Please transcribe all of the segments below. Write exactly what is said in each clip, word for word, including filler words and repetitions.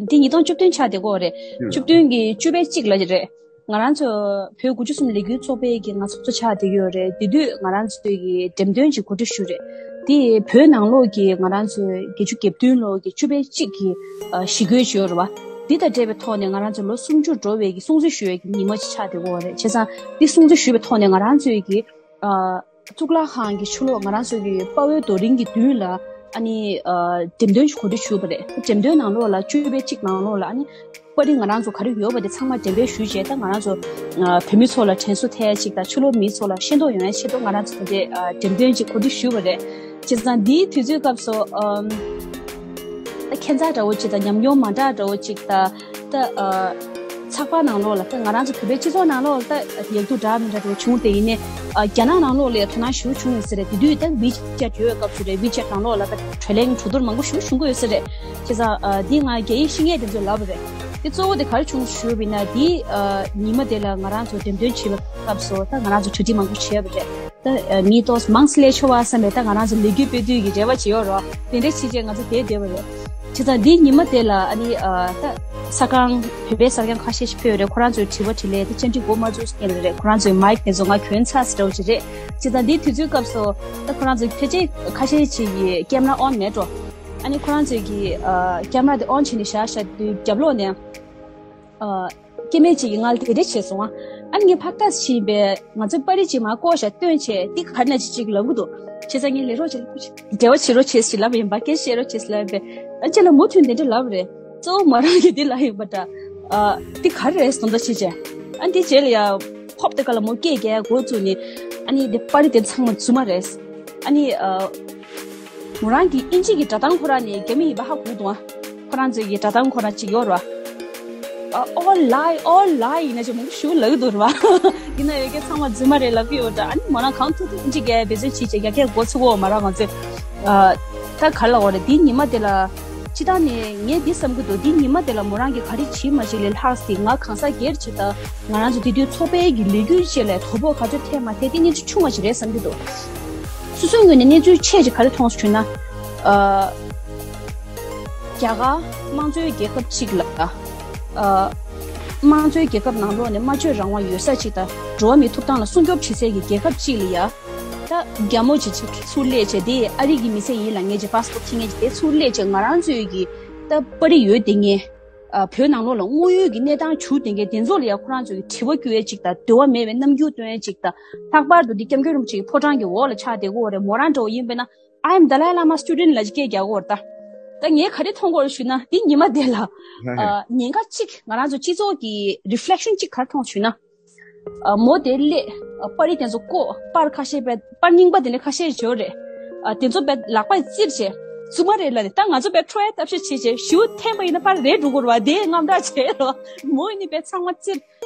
འདི་ཉིས་སྟོང་བཅུ་བདུན་ཆགས་བསྡད་ཀྱི་ཡོད་རེད། བཅུ་བདུན་གྱི་བཅུ་པའི་གཅིག་ལ་རེད། ང་རང་ཚོ་བོད་དགུ་བཅུ་གསུམ་ལས་འགུལ་ཚོགས་པའི་གི་ང་ཚོ་ཚོ་ཆགས་བསྡད་ཀྱི་ཡོད་རེད། དེ་དུས་ང་རང་ཚོའི་གི་འགྲེམས་སྟོན་ཅིག་གོ་སྒྲིག་ཞུས་རེད། དེ་བོད་ནང་ལོགས་ཀྱི་ང་རང་ཚོའི་བརྒྱད་ཅུ་གྱ་བདུན་ལོ་གི་བཅུ་པའི་གཅིག་གི་ཨ་ཞི་རྒོལ་ཅིག་ཡོད་རེད་བ། འདི་དང་འབྲེལ་བའི་ཐོག་ནས་ང་རང་ཚོ་ལོ་སུམ་ཅུ་འགྲོ་བའི་གི་སྲུང་བརྩི་ཞུ་བའི་གི་ཉི་མ་ཅིག་ཆགས་བསྡད་ཀྱི་ཡོད་རེད། བྱས་ཙང་འདི་སྲུང་བརྩི་ཞུ་བའི་ཐོག་ནས་ང་རང་ཚོའི་གི་ཨ་གཙུག་ལག་ཁང་གི་ཕྱི་ལོགས་ང་རང་ཚོའི་གི་དཔའ་བོའི་རྡོ་རིང་གི་མདུན་ལ་ཨ་ནི་ཨ་འགྲེམས་སྟོན་ཞིག་གོ་སྒྲིག་ཞུས་པ་རེད། འགྲེམས་སྟོན་ནང་ལོགས་ལ་བཅུ་པའི་གཅིག་ནང་ལོགས་ལ་ཨ་ནི་པར་རིས་ང་རང་ཚོ་ག་རེ་ཡོད་པ་དེ་ཚང་མ་འགྲེམས་སྤེལ་ཞུས་བྱས། ད་ང་རང་ཚོ་ཨ་བོད་མི་ཚོ་ལ་དྲན་གསོ་ཐེབས་ཅིག་དང་ཕྱི་ལོགས་མི་ཚོ་ལ་ཤེས་རྟོགས་ཡོང་ཡ་ཆེད་དུ་ང་རང་ཚོ་དེ་འདྲའི་ཨ་འགྲེམས་སྟོན་ཅིག་གོ་སྒྲིག་ཞུས་པ་རེད། བྱས་ཙང་འདིའི་དུས་ཚོད་སྐབས་སུ་ཨམ། ད་ཁྱད་མཚར་འདྲ་བོ་ཅིག་དང་ཉམས་མྱོང་མ་འདྲ་འདྲ་བོ་ཅིག་དང་། ད་ཨ་ཚགས་པར་ནང་ལོགས་ལ་ད་ང་རང་ཚོ་བོད་པའི་སྤྱི་ཚོགས་ནང་ལོགས་ལ་ད་ཡག་སྡུག་འདྲ་མི་འདྲ་འདྲ་བོ་བྱུང་སྟེ། ཡིན་ནའི་ཨ་རྒྱ་ནག་ནང་ལོགས་ལ་ཡང་དོ་སྣང་ཞེ་པོ་བྱུང་ཡོད་ས་རེད། དེ་དུས་ད་ཝི་ཅེཊ་ཡོད་སྐབས་སུ་རེད། ཝི་ཅེཊ་ནང་ལོགས་ལ་ད་བགྲོ་གླེང་གྲོས་བསྡུར་མང་པོ་ཞེ་པོ་བྱུང་གི་ཡོད་ས་རེད། བྱས་ཙང་ཨ་འདི་ང་རྒྱ་ཡིག་ཤེས་མཁན་དེ་ཚོས་ལབ་པ་རེད། དེ་གཙོ་བོ་དེ་ག་རེ་བྱུང་ཞུས་པ་ཡིན་ན། དེའི་ཨ་ཉི་མ་དེ་ལ་ང་རང་ཚོ་འགྲེམས་སྟོན་བྱེད་པའི་སྐབས་སུ་ད་ང་རང་ཚོ་གྲ་སྒྲིག་མང་པོ་བྱས་པ་རེད། ད་ཨ་མི་ཏོག་ཙམ་མང་ཙམ་སླེབས་ཆོག་པ་བསམ་པའི་ད་ང་རང་ཚོ་ལས་འགུལ་སྤེལ་དུས་ཀྱི་རེ་བ་ཅིག་ཡོད་རེད། དེ་འདྲ་བྱས་བྱས་ང་ཚོ་བསྡད་བསྡད་པ་རེད། བྱས་ཙང་འདིའི་ཉི་མ་དེ་ལ་ཨ་ནི་ཨ་ད་གསར་ཁང་བོད་པའི་གསར་ཁང་ཁ་ཤས་ཤིག་ཕེབས་ཡོད་རེད། ཁོ་རང་ཚོའི་དྲི་བ་དྲིས་ལན་དེ་བཅར་འདྲི་འགོ་མ་ཚུགས་སྐད་ལ་རེད། ཁོ་རང་ཚོའི་མའིག་དེ་ཚོ་ང་གྱོན་ཚར་ཟེར་འདྲ་བོ་ཅིག་རེད། བྱས་ཙང་འདིའི་དུས་ཚོད་སྐབས་སུ་ད་ཁོ་རང་ཚོའི་ཕལ་ཆེར་ཁ་ཤས་ཤིག་གི་ཀེམ་ར་ཨོན་མེད་འགྲོ། ཨ་ནི་ཁོ་རང་ཚོའི་གི་ཨ་ཀེམ་ར་དེ་ཨོན་བྱས་ནས་བཞག་བཞག་དུས་རྒྱབ་ལོགས་ནས་ཨ། སྐྱེ་དམན་ཅིག་གིས་ང་ལ་དེ་འདྲ་བྱས་སོང་ཨ། ཨ་ནི་ངས་ཕར་ལྟ་ཕྱིན་པས་ང་ཚོའི་པར་རིས་ཅིག་མར་བཀོག་བཞག་སྟོན་བྱས། འདི་ག་རེ་ན་ཅིག་ཅིག་ལབ་གི་འདུག་བྱས་ཙང་ངས་ལབ་རོགས་བྱས། འབྲེལ་བ་བྱེད་རོགས་བྱས་ཞེས་ལབ་པ་ཡིན་པ། སྐད་བཤད་རོགས་བྱས་ཞེས་ལབ་པས། ཨ་ཅེ་ལ་མུ་མཐུད་དེ་འདྲ་ལབ་པ་རེད། གཙོ་བོ་མོ་རང་གིས་འདི་ལབ་ཡོད་པ་འདྲ། ཨ་འདི་ག་རེ་རེད་ཟེར་འདྲ་བྱས་བྱས། ཨ་འདི་རྗེས་ལ་ཡ་ཧོབ་དེ་ག་ལ་མོ་སྐད་རྒྱག་འགོ་བཙུགས་ནས། ཨ་ནི་འདི་པར་རིས་དེ་ཚང་མ་རྫུན་མ་རེད། ཨ་ནི་ཨ། མོ་རང་གི་ཨིན་ཇི་གི་སྒྲ་གདངས་ཁོ་རང་ནས་རྒྱ་མི་ཡིན་པ་ཧ་གོ་འདུག་ཨ། ཁོ་རང་ཚོའི་གི་སྒྲ་གདངས་ཁོ་རང་ཅིག་ཡོད་རེད་བ། ཨ་ཨོ་ལའི་ཨོ་ལའི་ཡིན་ན་ཅིག་མང་པོ་ཞེ་པོ་ལབ་ཀྱི་འདུག་རེད་བ། ཡིན་ན་ཡོད་མཁན་ཚང་མ་རྫུན་མ་རེད་ལབ་ཀྱི་ཡོད་འདྲ། ཨ་ནི་མོ་རང་གང་ཐུབ་ཐུབ་ཨིན་ཇི་གི་འབད་བརྩོན་བྱེད་བྱེད་རྒྱ་སྐད་མགོ་ཚོས་གོ། མོ་རང་ང་ཚོས་ཨ་ད་ག་རེ་ལབ་དགོས་རེད། འདི་ཉི་མ་དེ་ལ་སྤྱིར་བཏང་ནས་ངས་འདི་བསམ་གྱི་འདུག་འདི་ཉི་མ་དེ་ལ་མོ་རང་གིས་ག་རེ་བྱས་མ་བྱས་ལས་ལྷག་སྟེ། ང་གང་ཟག་སྒེར་ཅིག་དང་ང་རང་ཚོ་དེ་དུས་ཚོགས་པའི་གི་ལས་འགུལ་བཅས་ལ་དོ་ཕོག་ག་ཚོད་ཐེབས་མ་ཐེབས་དེ་གནས་ཚུལ་ཆུང་བ་ཞིག་རེད་བསམ་གྱི་འདུག་སོ་སོའི་ངོས་ནས་གནས་ཚུལ་ཆེ་ཞིག་ག་རེ་མཐོང་སོང་ཞུས་ན། ཨ་རྒྱ་གར་དམངས་གཙོའི་རྒྱལ་ཁབ་ཅིག་ལ། ཨ་དམངས་གཙོའི་རྒྱལ་ཁབ་ནང་ལོགས་ནས་སྨྲ་བརྗོད་རང་དབང་ཡོད་ས་ཅིག་དང་། འགྲོ་བ་མིའི་ཐོབ་ཐང་ལ་སྲུང་སྐྱོབ་བྱེད་སའི་གི་རྒྱལ་ཁབ་ཅིག་ལ་ཡ། ད་རྒྱ་མོ་ཅིག་ཅིག་ཚུར་སླེབས་བྱས། དེ་ཨ་རི་གི་མི་སེར་ཡིན་ལབ་མཁན་ཅིག་པ་སི་པོར་ཊི་མཁན་ཅིག་དེ་ཚུར་སླེབས་བྱས། ང་རང་ཚོའི་གི་ད་པར་རིས་ཡོད་དེ་ངས། ཨ་བོད་ནང་ལོགས་ལ་དངོས་ཡོད་ཀྱི་གནས་སྟངས་བྱུང་བསྡད་མཁན་དེ་ཚོ་ལ་ཡང་ཁོ་རང་ཚོས་དྲི་བ་བསྐྱུར་ཡས་ཅིག་དང་། འདོད་པ་མེད་པའི་རྣམ་འགྱུར་སྟོན་ཡས་ཅིག་དང་། ལྷག་པར་དུ་འདི་སྐྱབས་མགོན་རིན་པོ་ཆེ་གི་ཕོ་བྲང་གི་འོག་ལ་ཆགས་བསྡད་ཀྱི་ཡོད་རེད། མོ་རང་འདྲ་བོ་ཡིན་པས་ན། I am Dalai Lama student ལབ་ཅིག་སྐད་རྒྱག་གི་ཡོད་རེད་ད། ད་ངས་ག་རེ་མཐོང་གི་ཡོད་རེད་ཞུས་ན། འདི་ཉི་མ་དེ་ལ་ཨ་ཉེན་ཁ་གཅིག་ང་རང་ཚོ་སྤྱི་ཚོགས་ཀྱི་རི་ཕི་ལེག་ཤན་གཅིག་ག་རེ་མཐོང་ཞུས་ན། ཨ་མོ་དེ་སླེབས། ཨ་པར་རིས་དེ་ཚོ་བཀོག་པར་ཁ་ཤས་པའི་པར་རྙིང་པ་དེ་འདྲ་ཁ་ཤས་ཡོད་རེད། ཨ་དེ་ཚོ་པའི་ལག་པས་བཙིར་བྱས། རྫུན་མ་རེད་ལབ་ནས། ད་ང་ཚོ་པའི་ཁྲོ་ཡ་ཐབས་ཤེས་བྱས་བྱས། ཞེ་པོ་འཐེན་པ་ཡིན་ན་པར་རལ་འགྲོ་གི་རེད་བ། དེ་དངངས་སྐྲག་བྱས་རོ། མོ་ཡིན་ནི་པའི་ཚང་མ་བཙིར།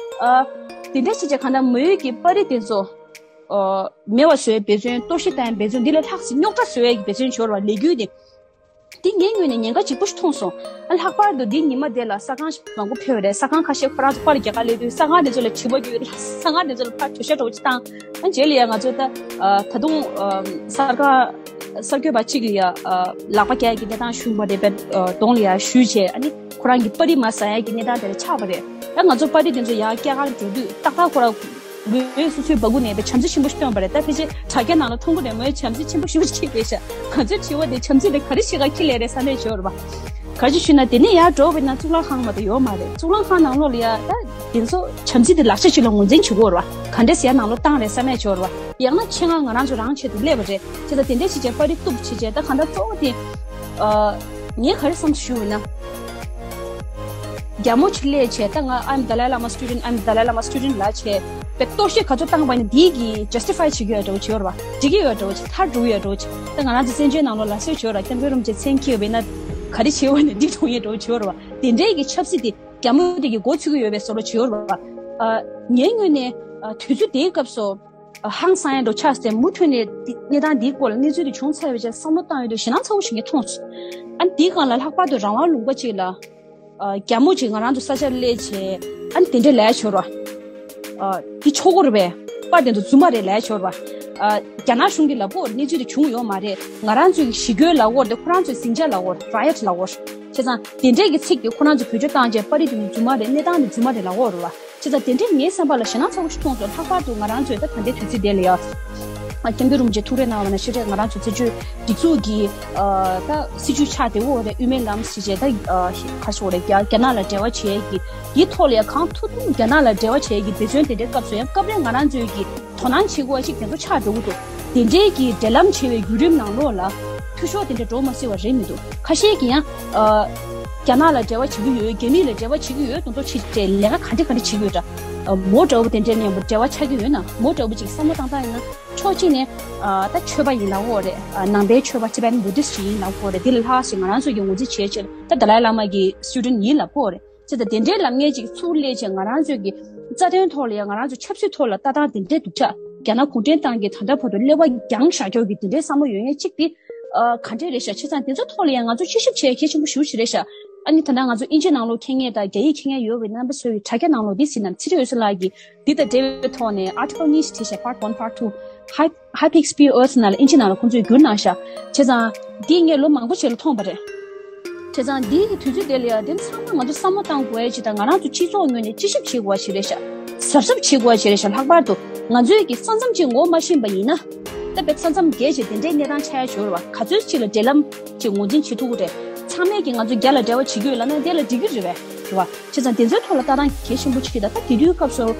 ཨ་དེ་འདྲ་བྱས་བྱས་གང་ལྟར་མོའི་གི་པར་རིས་དེ་ཚོ་ཨ་མེད་པ་བཟོ་ཡའི་འབད་བརྩོན། གཏོར་བཤིག་བཏང་ཡའི་འབད་བརྩོན། འདི་ལས་ལྷག་ཙམ་རྙོག་དྲ་བཟོ་ཡའི་འབད་བརྩོན་བྱས་རོ་བ། ལས་འགུལ་དེ། འདི་ངའི་ངོས་ནས་ཉེན་ཁ་ལྗིད་པོ་ཞིག་མཐོང་སོང་། ཨ་ལྷག་པར་དུ་འདི་ཉི་མ་དེ་ལ་གསར་ཁང་ཞིག་མང་པོ་ཕེབས་པ་རེད། གསར་ཁང་ཁ་ཤས་ཁོ་རང་ཚོ་པར་རྒྱག་ག་སླེབས་དུས། གསར་ཁང་དེ་ཚོ་ལ་དྲི་བ་བརྒྱབ། གསར་ཁང་དེ་ཚོ་ལ་ཕར་གྲོས་བཤད་འདྲ་བོ་ཅིག་བཏང་། ཨ་རྗེས་ལ་ཡ་ང་ཚོ་ད་ཨ་ད་དུང་ཨ་གསར་ཁང་གསར་འགོད་པ་གཅིག་ལ་ཡ་ཨ་ལག་པ་བཀྱག་ཡ་གི་གནས་སྟངས་བྱུང་བ་རེད་པས། ཨ་གདོང་ལ་ཡ་གཞུས་བྱས། ཨ་ནི་ཁོ་རང་གི་པར་རིས་མར་ཟ་ཡ་གི་གནས་སྟངས་དེ་ལ་ཆགས་པ་རེད། ད་ང་ཚོ་པར་རིས་དེ་ཚོ་ཡར་སྐྱེལ་གར་འགྲོ་དུས་ཏག་ཏག་ཁོ་རང་མོས་སོ་སོའི་སྦ་ཁུག་ནས་པའི་བྱམས་བརྩེ་ཆེན་པོ་ཞིག་སྟོན་པ་རེད། ད་ཕལ་ཆེར་དྲ་རྒྱ་ནང་ལ་མཐོང་གི་རེད། མོས་བྱམས་བརྩེ་ཆེན་པོ་ཞེ་པོ་ཅིག་བྱས་ཤག་ང་ཚོའི་དྲི་བ་དེ་བྱམས་བརྩེ་དེ་ག་རེ་བྱེད་ག་ཁྱི་ལས་རེད་བསམ་པའི་བྱས་པ་རེད་པ། ག་རེ་ཞུས་ན། དེ་ནས་ཡར་འགྲོ་བ་ཡིན་ན་གཙུག་ལག་ཁང་མ་གཏོགས་ཡོད་མ་རེད། གཙུག་ལག་ཁང་ནང་ལོགས་ལ་ཡ་ད་དེ་ཚོ་བྱམས་བརྩེ་དེ་ལག་ཆ་ཅིག་ལ་ངོས་འཛིན་བྱེད་ཀྱི་ཡོད་རེད་པ། ག་འདྲས་ཡར་ནང་ལོགས་བཏང་རེད་བསམ་པའི་བྱས་པ་རེད་པ། ཡང་ན་ཆེད་མངགས་ང་རང་ཚོ་རང་ཆེད་དུ་སླེབས་པ་རེད། བྱས་ཙང་དེ་འདྲས་བྱས་བྱས་པར་རིས་གཏུབ་བྱས་བྱས། ད་གང་ལྟར་གཙོ་བོ་དེ་ཨ་ངས་ག་རེ་བསམ་ཞུས་ཡིན་ན། རྒྱ་མོ་ཅིག་སླེབས་བྱས། ད་ང་I'm Dalai Lama student, I'm Dalai Lama student ལབ་བྱས་པའི་གཏོར་བཤིག་ག་ཚོད་བཏང་པ་ནི་འདིའི་གི་ཇ་སི་ཊི་ཕའི་བྱེད་ཀྱི་ཡོད་འདྲ་བོ་བྱེད་ཡོད་རེད་པ། འགྲིག་གི་ཡོད་འདྲ་བོ་བྱེད། མཐར་འགྲོ་གི་ཡོད་འདྲ་བོ་བྱེད། ད་ང་རང་ཚོ་བཙན་བྱོལ་ནང་ལོགས་ལ་སྲོལ་བྱེད་ཡོད་རེད་པ། སྐྱབས་མགོན་རིན་པོ་ཆེ་མཚན་འཁྱེར་བ་ཡིན་ན་ག་རེ་བྱེད་པ་ཡིན་ན་འགྲིག་འགྲོ་ཡོད་འདྲ་བོ་བྱེད་ཡོད་རེད་པ། དེ་འདྲའི་གི་ཆབ་སྲིད་དེ་རྒྱ་མོ་དེ་གི་མགོ་ཚོས་ཀྱི་ཡོད་པའི་བཟོ་འདྲ་བྱེད་ཡོད་རེད་པ། ཨ་ངའི་ངོས་ནས་ཨ་དུས་ཚོད་དེའི་སྐབས་སུ། ཧང་སང་ཡ་འདྲ་ཆགས་སྟེ། མུ་མཐུད་ནས་འདི་གནས་སྟངས་འདིའི་སྐོར་ལ་གནས་ཚུལ་འདི་བྱུང་ཚར་བའི་རྗེས་བསམ་བློ་བཏང་ཡོང་དུས་ཞེད་སྣང་ཚ་བོ་ཞིག་ངས་མཐོང་སོང་། ཨ་ནི་དེའི་སྒང་ལ་ལྷག་པར་དུ་རང་དབང་ལུང་པ་ཅིག་ལ་ཨ་རྒྱ་མོ་ཅིག་ང་རང་ཚོ་ས་ཆར་སླེབས་བྱས། ཨ་ནི་དེ་འདྲ་ལབ་ཡ་བྱུང་ར། ཨ་འདི་ཆོག་གི་རེད་པས། པར་དེ་ཚོ་རྫུན་མ་རེད་ལབ་ཡ་བྱུང་ར། ཨ། རྒྱ་ནག་གཞུང་གིས་ལབ་ཀྱི་ཡོད་རེད། གནས་ཚུལ་དེ་བྱུང་ཡོད་མ་རེད། ང་རང་ཚོའི་ཞི་རྒོལ་ལབ་ཀྱི་ཡོད་རེད་དེ། ཁོ་རང་ཚོས་ཟིང་ཆ་ལབ་ཀྱི་ཡོད་རེད། ར་ཡོ་ཊི་ལབ་ཀྱི་ཡོད་རེད། བྱས་ཙང་དེ་འདྲས་ཀྱི་ཚིག་དེ་ཁོ་རང་ཚོས་བེད་སྤྱོད་བཏང་བྱས། པར་རིས་དེ་རྫུན་མ་རེད། གནས་སྟངས་དེ་རྫུན་མ་རེད་ལབ་ཀྱི་ཡོད་རེད་བ། བྱས་ཙང་དེ་འདྲས་ངའི་བསམ་པ་ལ་ཞེད་སྣང་ཚ་པོ་ཞིག་མཐོང་སོང་། ལྷག་པར་དུ་ང་རང་ཚོས་ད་ད་ལྟའི་དུས་ཚོད་དེ་ལ་ཡ། ཨ། སྐྱབས་མགོན་རིན་པོ་ཆེ་ཐུགས་རེ་གནང་བ་ནང་བཞིན་རེད། ང་རང་ཚོ་སྲིད་བྱུས་སྒྲིག་འཛུགས་ཀྱི། ཨ། ད་སྲིད་བྱུས་ཆགས་བསྡད་ཡོད་རེད། དབུ་མའི་ལམ་ཟེར་བྱས། ད། ཨ། ག་རེ་ཟེར་དགོས་རེད། རྒྱ་རྒྱ་ནག་ལ་འབྲེལ་བ་བྱེད་ཡས་ཀྱི། དེའི་ཐོག་ལ་ཡ་གང་ཐུབ་ཐུབ་རྒྱ་ནག་ལ་འབྲེལ་བ་བྱེད་ཡས་ཀྱི་འབད་བརྩོན་དེ་འདྲའི་སྐབས་སུ་ཡང་། སྐབས་རེ་ང་རང་ཚོའི་གི་དོ་སྣང་བྱེད་དགོས་པ་ཞིག་དེ་ཚོ་ཆགས་འགྲོ་གི་འདུག་དེ་འདྲའི་གི་འབྲེལ་ལམ་བྱེད་པའི་བརྒྱུད་རིམ་ནང་ལོགས་ལ་འཐུས་ཤོར་དེ་འདྲ་འགྲོ་མ་སྲིད་པ་རེད་མི་འདུག་ཁ་ཤས་ཀྱིས་ཡང་། ཨ། རྒྱ་ནག་ལ་འབྲེལ་བ་བྱེད་ཀྱི་ཡོད། རྒྱ་མི་ལ་འབྲེལ་བ་བྱེད་ཀྱི་ཡོད་མདོག་མདོག་བྱེད་བྱས། ལས་ཀ་ག་འདྲ་ག་འདྲ་བྱེད་ཀྱི་ཡོད་འདྲ། ཨ། མོ་འདྲ་བོ་དེ་འདྲའི་མཉམ་པོ་འབྲེལ་བ་ཆགས་ཀྱི་ཡོད་ན། མོ་འདྲ་བོ་ཅིག་བསམ་བློ་བཏང་སྟངས་ཡིན་ན། ཕྱོགས་གཅིག་ནས། ཨ། ད་ཆོས་པ་ཡིན་ལབ་ཀྱི་ཡོད་རེད། ཨ། ནང་པའི་ཆོས་པ། Tibetan Buddhist་ཡིན་ལབ་ཀྱི་ཡོད་རེད། དེ་ལས་ལྷག་ཞིག་ང་རང་ཚོས་ཀྱི་ངོས་འཛིན་བྱེད་ཆེད་ད་དཱ་ལའི་བླ་མ་གི་student་ཡིན་ལབ་ཀྱི་ཡོད་རེད། བྱས་ཙང་དེ་འདྲའི་ལབ་མཁན་ཅིག་ཚུར་སླེབས་བྱས། ང་རང་ཚོའི་གི་རྩ་དོན་ཐོག་ལ་ཡ། ང་རང་ཚོ་ཆབ་སྲིད་ཐོག་ལ་ལྟ་སྟངས་དེ་འདྲའི་སྡུག་ཅག་རྒྱ་ནག་གུང་ཁྲན་ཏང་གིས་ད་ལྟ་བར་དུ་ཀླད་པ་བརྒྱངས་བཞག་ཀྱོག་གི་དེ་འདྲའི་བསམ་བློ་ཡོད་མཁན་ཅིག་དེ། ཨ། ག་འདྲས་རེད་ཤག་བྱས་ཙང་དེ་ཚོ་ཐོག་ལ་ཡ་ང་ཚོ་དཔྱད་ཞིབ་བྱེད་ཡ་གལ་ཆེན་པོ་ཞེ་པོ་ཅིག་རེད་ཤག་ཨ་ནི་ད་ལྟ་ང་ཚོ་དབྱིན་ཇི་ནང་ལོགས་མཁྱེན་མཁན་དང་རྒྱ་ཡིག་མཁྱེན་མཁན་ཡོད་པའི་རྣམ་པ་ཚོའི་དྲ་རྒྱ་ནང་ལོགས་འདི་ཟིན་ན། ཚེ་རིང་འོད་ཟེར་ལགས་ཀྱིས་འདི་དང་འབྲེལ་བའི་ཐོག་ནས་article་གཉིས་ཤིག་བྲིས་ཤག Part One, Part Two། Hype- Hypixpios་ནང་ལ་དབྱིན་ཇི་ནང་ལ་ཁོང་ཚོས་བསྒྱུར་གནང་ཤག་བྱས་ཙང་འདི་ངས་ལོ་མང་པོ་ཞིག་ལ་མཐོང་བ་རེད། བྱས་ཙང་འདིའི་གི་དུས་ཚོད་དེ་ལ་ཡ། དེ་ཚང་མ་ང་ཚོ་བསམ་བློ་བཏང་དགོས་ཡ་ཅིག་དང་། ང་རང་ཚོ་སྤྱི་ཚོགས་ངོས་ནས་དཔྱད་ཞིབ་བྱེད་དགོས་པ་ཞིག་རེད་ཤག་གཟབ་གཟབ་བྱེད་དགོས་པ་ཞིག་རེད་ཤག་ལྷག་པར་དུ་ང་ཚོའི་གི་ས་མཚམས་ཅིག་ངོ་མ་ཤེས་པ་ཡིན་ན། ད་དཔེ་ས་མཚམས་བརྒལ་བྱས་དེ་འདྲའི་གནས་སྟངས་ཆགས་ཡ་ཅིག་ཡོད་རེད་བ། ག་ཚོད་ཅིག་ལ་འབྲེལ་ལམ་ཅིག་ངོས་འཛིན་བྱེད་ཐུབ་ཀྱི་རེད། ཚང་མས་ཀྱིས་ང་ཚོ་རྒྱ་ལ་འབྲེལ་བ་བྱེད་ཀྱི་ཡོད་ལབ་ན་དེ་ལ་འགྲིག་གི་རེད་པས། རེད་བ། བྱས་ཙང་དེ་ཚོའི་ཐོག་ལ་ལྟ་སྟངས་གལ་ཆེན་པོ་ཅིག་དང་། ད་དེ་དུས་སྐབས་སུ་